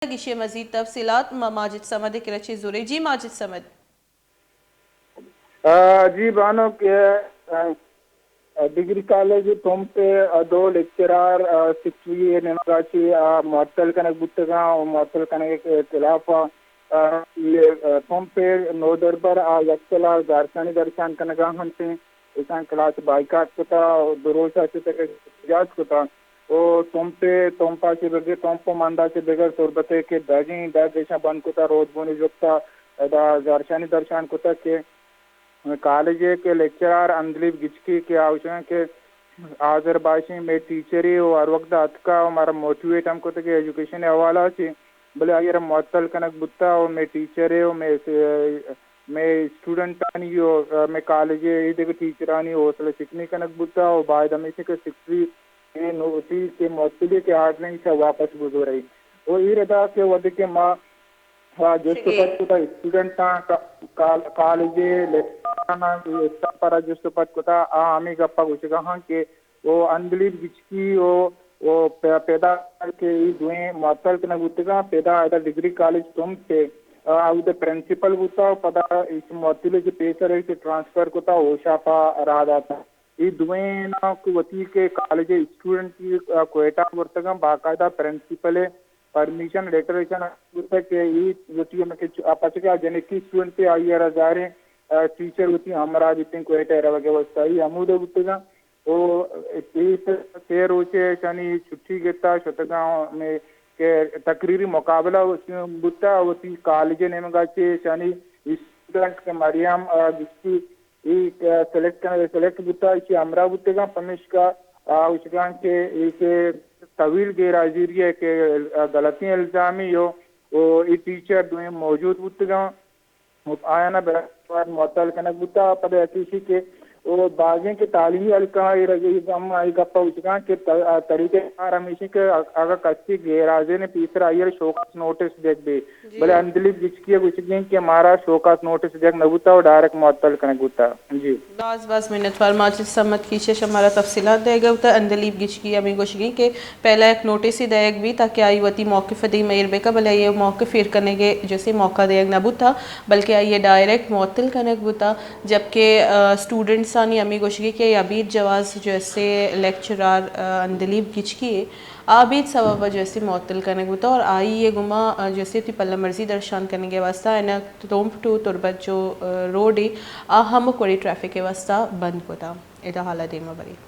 گیشی مزید تفصیلات ما ماجد صمد ءِ کرا چہ زورے۔ جی ماجد صمد۔ آ، جی بانک، آ، ڈگری کالج تمپ ءِ دو لیکچرار، آ، سکریٹری ءِ نیمگا چہ، آ، معطل کنگ بوتگاں و معطل کنگ ءِ خلاف ءَ، آ، اے، آ، تمپ ءِ نودربر ءَ یکسلا زہرشانی درشان کنگا انت۔ ایشاں کلاس بائیکاٹ کتا و دو روچ ءَ چہ تک احتجاج کتا۔ و تمپ ءِ، تمپ ءَ چہ بگر، تمپ و مند ءَ چہ بگر تربت ءِ کہ دگیں دگ ایشاں بند کتا، رودبونی زرتا، ادا زہرشانی درشان کتا کہ کالج ءِ کہ لیکچرار عندلیب گچکی کہ آ گوشگاں کہ حاضر باشیں، مئے ٹیچرے و ہر وقت اتکا و مارا موٹیویٹ ہم کتگ ایجوکیشن ءِ حوالہ چہ، بلے آئی ءَ را معطل کنگ بوتا و مئے ٹیچرے و مئے، مئے اسٹوڈنٹانی و مئے کالج ءِ اے دگہ ٹیچرانی حوصلہ شکنی کنگ بوتا و باید ہمیش کہ سکریٹری اے نوٹی کہ معطلی کہ آرڈننس ءَ واپس بزورئے۔ و اے ردا کہ وھدے کہ ما، آ، جست و پرس کتا اسٹوڈنٹاں، کا-، کال-، کالج ءِ لیکچراراناں، اسٹاف ءَ را جست و پرس کتا، آ ہمے گپ ءَ گوشگا ہاں کہ و عندلیب گچکی و، و پ-، پدا کہ اے دوئیں معطل کنگ بوتگاں، پدا ادا ڈگری کالج تمپ ءِ، آ، اود ءِ پرنسپل بوتا و پدا ایش معطل ءَ چہ پیسر ایش ٹرانسفر کتا، ہوشاپ ءَ راہ داتا۔ اے دوئیناں کہ وتی کہ کالج ءِ اسٹوڈنٹ، آ، کوئٹہ برتگاں، باقاعدہ پرنسپل ءِ پرمیشن لیٹر ایشاں بوتگ کہ اے وتی ہمے کہ چ-، آ، پرچہ کہ آ جنکی اسٹوڈنٹ ءَ، آئی ءَ را ظاہریں، آ، ٹیچر وتی ہمراہ بیتیں کوئٹہ ءَ روگ ءِ واستہ۔ اے ہمود ءَ بوتگاں۔ و اے سے روچ ءَ ایشانی چھٹی گتا، شتگاں ہمے کہ تقریری مقابلہ بوتا، وتی کالج ءِ نیمگا چہ ایشانی اسٹوڈنٹ کہ مریم، آ، گچکی اے سلیکٹ کنگ، سلیکٹ بوتا، ایشی ہمراہ بوتگاں، پمیشکا آ گوشگاں کہ اے کہ طویل غیر حاضری ءِ کہ غلطیں الزامے و، و اے ٹیچر دوئیں موجود بوتگاں، آیانا بلافاصلہ معطل کنگ بوتا۔ پدا یکے ایشی کہ و بازیں کہ تعلیمی حلقہ اے رگ-، اے ہم اے گپا گوشگاں کہ ت-، طریقہ کار ہمیشی کہ اگاں کسی غیر حاضر پیسر آئی ءَ را شوکاز نوٹس دیگ بی، جی۔ بلے عندلیب گچکی ءَ گوشگیں کہ مارا شوکاز نوٹس دیگ نہ بوتا و ڈائریکٹ معطل کنگ بوتا۔ جی۔ باز باز منتوار ماجد صمد کیچ ءَ شمارا تفصیلات دئیگ ءَ بوتا۔ عندلیب گچکی ہمے گوشگیں کہ پہلا یک نوٹسے دئیگ بیت تاکہ آئی وتی موقف ءَ دیم ءَ ایر بکا، بلے آئی ءَ موقف ایر کنگ ءِ جو سے موقع دئیگ نہ بوتا، بلکہ آئی ءَ ڈائریکٹ معطل کنگ بوتا۔ جبکہ، آ، اسٹوڈنٹسانی ہمے گوشگی کہ ابید جواز جو سے لیکچرار، آ، عندلیب گچکی ءَ آ ابید سبب ءَ جو اسے معطل کنگ بوتا اور آئی ءِ گوما، آ، جو اسے وتی پلہ مرزی درشان کنگ ءِ واستہ اینا تومپ ٹو تربت جو، آ، روڈ ءَ آ ہمک وڑیں ٹریفک ءِ واستہ بند کتا۔ ادا حالا دیما بریں۔